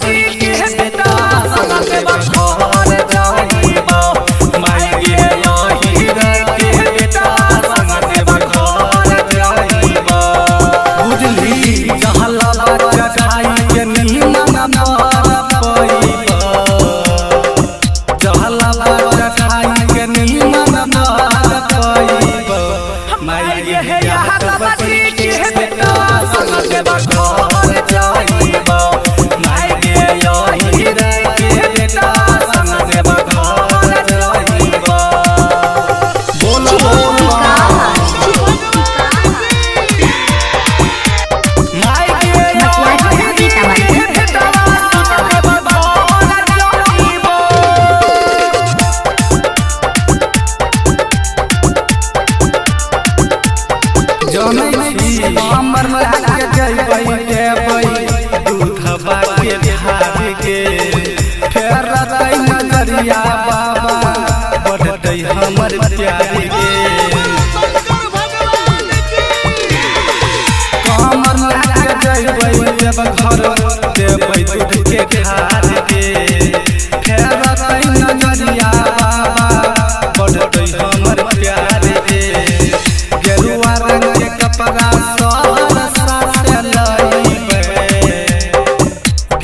जी के बेटा संग देव घर जाइबो। माई गे यही रे के बेटा संग देव घर जाइबो। बुझली जहला बच्चा खाई के नीमन मार पइबो। जहला बच्चा खाई के नीमन मार पइबो। माई गे यादव जी के बेटा संग देव घर जाइबो। माई गे यही रे के बेटा संग देव घर जाइबो। बोलो माई गे यही रे के बेटा संग देव घर जाइबो। जनै छी हमर लागे जइबै देबै दूधबा के धार के, फेर रहतै नजरिया बाबा बढ़तै हमर प्यार के। कमर लागे जइबै देव घर देबै दूध के धार के, फेर रहतै नजरिया बाबा बढ़तै हमर प्यार के। गेरुआ रंग के कपड़ा सहरसा से लइबै।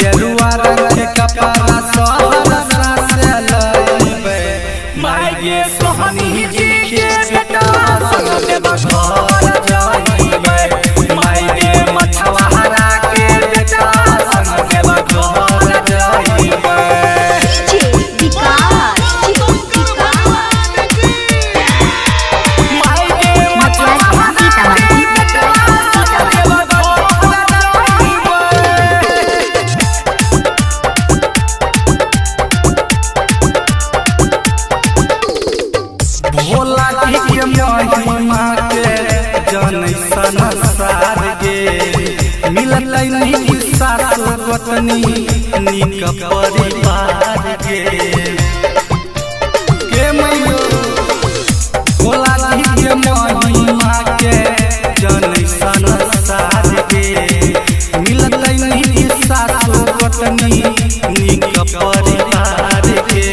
गेरुआ रंग के कपड़ा सहरसा से लइबै। माई गे सोहनी जी के बेटा संग देव घर जाइबै। माई गे मछुआरा के बेटा संग देव घर जाइबै। माई गे मछुआरा के बेटा संग देव घर जाइबै। भोला जी के महिमा के जनै संसार गे, मिलतै नीक सासु पत्नी नीक परिवार गे। के मैयो भोला जी के महिमा के जनै संसार गे, मिलतै नीक सासु पत्नी नीक परिवार गे।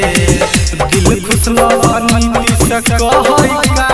दिल खुश लवनी से कहै का